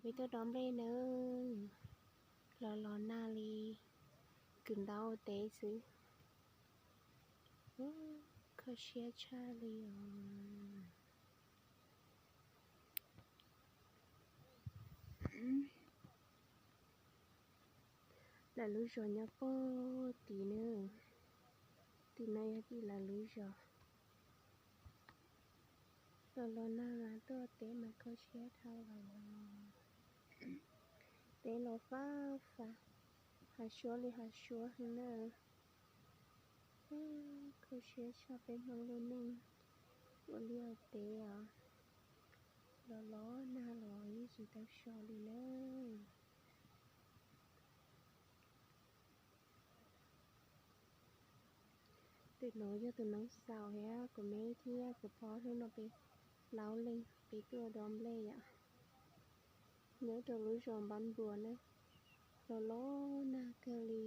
Peb tuaj dob nplej nawb, los los nag li, kwv ntaub ua teb xwb. Kho siab tshaj li os. Lawv lub zos nyob pog tim na, tim no yog tim lawv lub zos. Los los nag mas tuaj teb mas kho siab dhau lawm. Teb los fab fab, hav suab li hav suab heev na. Kho siab tshaj peb Hmoob lub neej ua liaj ua teb os. Los los nag los yeej tsis tau so li na. Tus no yog tus noob xaus thiab kuv me thiab kuv pog, hnub no peb plaub leeg peb tuaj dob nplej yom. Nyob rau lub zos Npab Npuas na, los los nag kawg li.